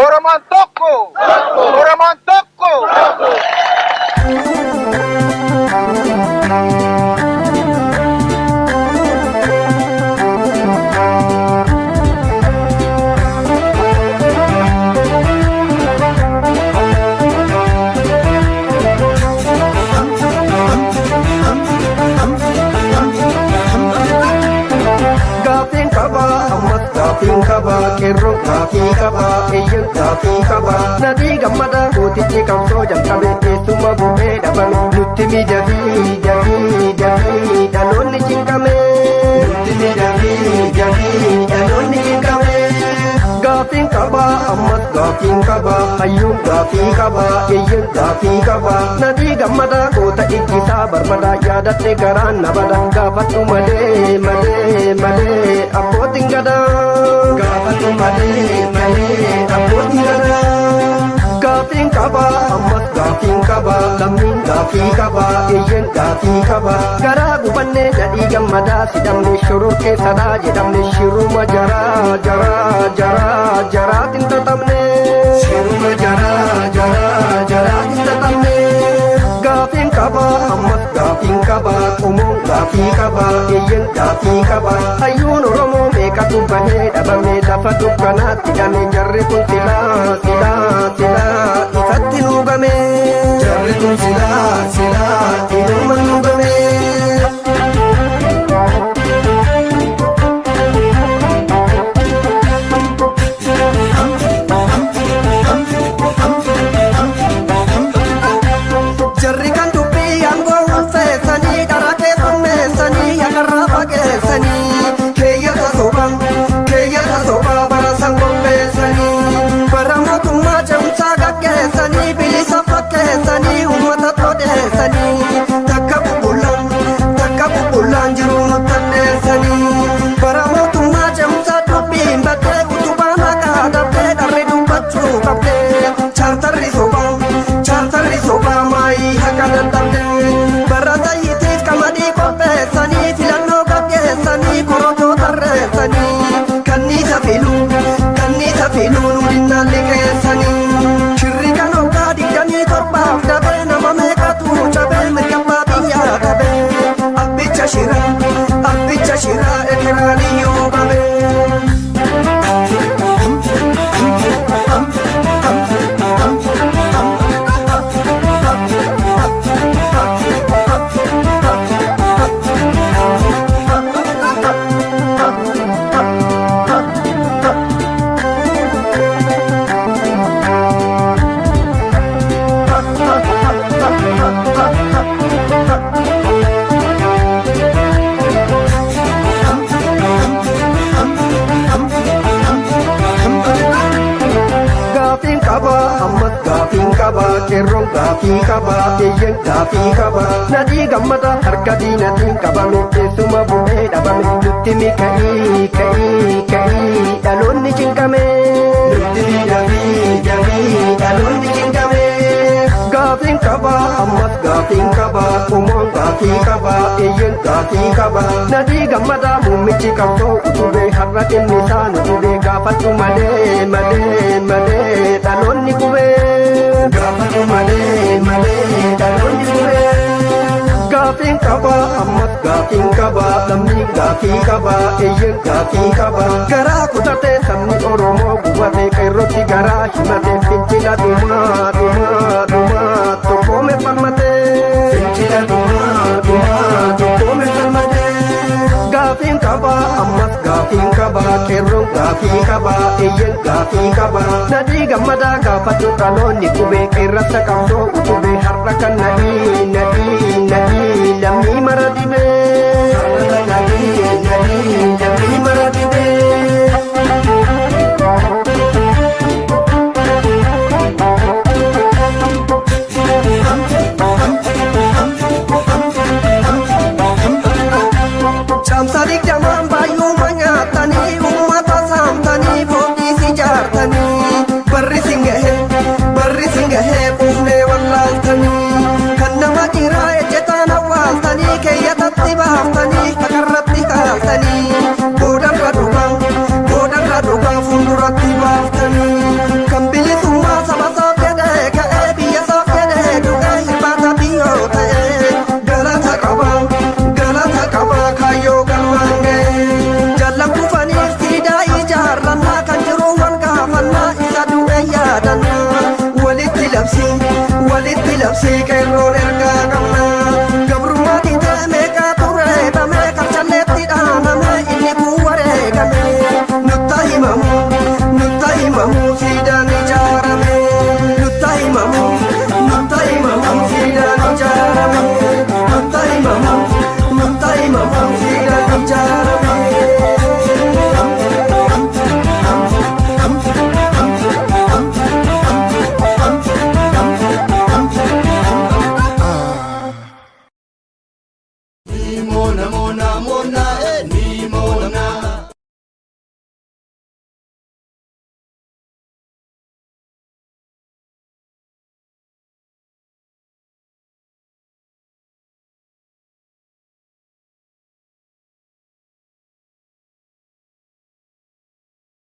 Oromoon tokko! Oromoon tokko! Gaafiin qaba ammas gaafiin qaba qeerroon gaafii qaba eeyyan gaafii qaba nadii gammada gootichi qabsoo jalqabe teessuma bu'ee dhabame nutti mijafii jafii jafii dhaloonni cinqame nutti mijafii jafii dhaloonni cinqame. Gaafiin qaba ammas gaafiin qaba hayyuun gaafii qaba eeyyan gaafii qaba nadii gammada goota ijjisaa barbada yaadadhe garaan nabada gaafadhu malee malee malee abbootiin gadaa gaafadhu malee malee abbootiin gadaa. Gaafiin qaba ammas gaafiin qaba lammiin gaafii qaba eeyyan gaafii qaba garaa gubannee nadhii gammadaa sidhamne shororkee sadaa jedhamne shiruma jaraa jaraa jaraa jaraatiin tatamne shiruma jaraa jaraa jaraatiin tatamne. Gaafiin qaba ammas gaafiin qaba qomoon gaafii qaba eeyyan gaafii qaba hayyuun Oromoo meeqatu bahee dhabame lafa dukkanaatti hidhame jarri kun silaa silaa silaa ifatti nuugame jarri kun silaa silaa inuma nuugame. Jarri kan dubbii aangoo ulfeessanii dhara keessummeessanii yakarraa fageessanii keeyyata sobaa keeyyata sobaa bara san qopheessanii bara mootummaa cemsaa gaggeessanii bilisa fakkeessanii uummata todeessanii takka bubbullaan takka bubbullaan jiruu nutti bara mootummaa cemsaa dubbiin baddee utubaan haqaa dhabdee dharri dubbachuu qabdee chaartarri sobaa chaartarri sobaa maayii haqa dadhabdee bara zayyitiif qamadii qopheessanii filannoo gaggeessanii korojoo tarreessanii kanniisa filuu kanniisa filuu nu dinnaan liqeessanii shirri kan hoggaa 27f dabee nama meeqatu cabee mirga biyyaa dhabee abbicha shiraa abbicha shiraa ekeraaniyyuu qabee. Gaafiin qaba ammas gaafiin qaba qeerroon gaafii qaba eeyyan gaafii qaba nadii gammada harka diinatiin qabame teessuma bu'ee dhabame nutti mi ka'ii ka'ii ka'ii dhaloonni cinqame nutti mi dafii dafii dhaloonni cinqame. Gaafiin qaba ammas gaafiin qaba qomoon gaafii qaba eeyyan gaafii qaba nadii gammada muummichi qabsoo utubee har'a dhimmi isaa nu dhubee gaafadhu malee malee malee dhaloonni qubee gaafadhu malee malee dhaloonni qubee. Gaafiin qaba ammas gaafiin qaba lammiin gaafii qaba eeyyan gaafii qaba garaa kutatee sabni Oromoo gubate qeerrotti garaa himate fincila dhumaa dhumaa dhumaa tokkoome falmate fincila dhumaa dhumaa tokkoome falmate. Gaafiin qaba ammas gaafiin qaba qeerroon gaafii qaba eeyyan gaafii qaba nadii gammadaa gaafadhu dhaloonni qubee qeerransa qabsoo utubee har'a kan nadii nadii nadii lammii mara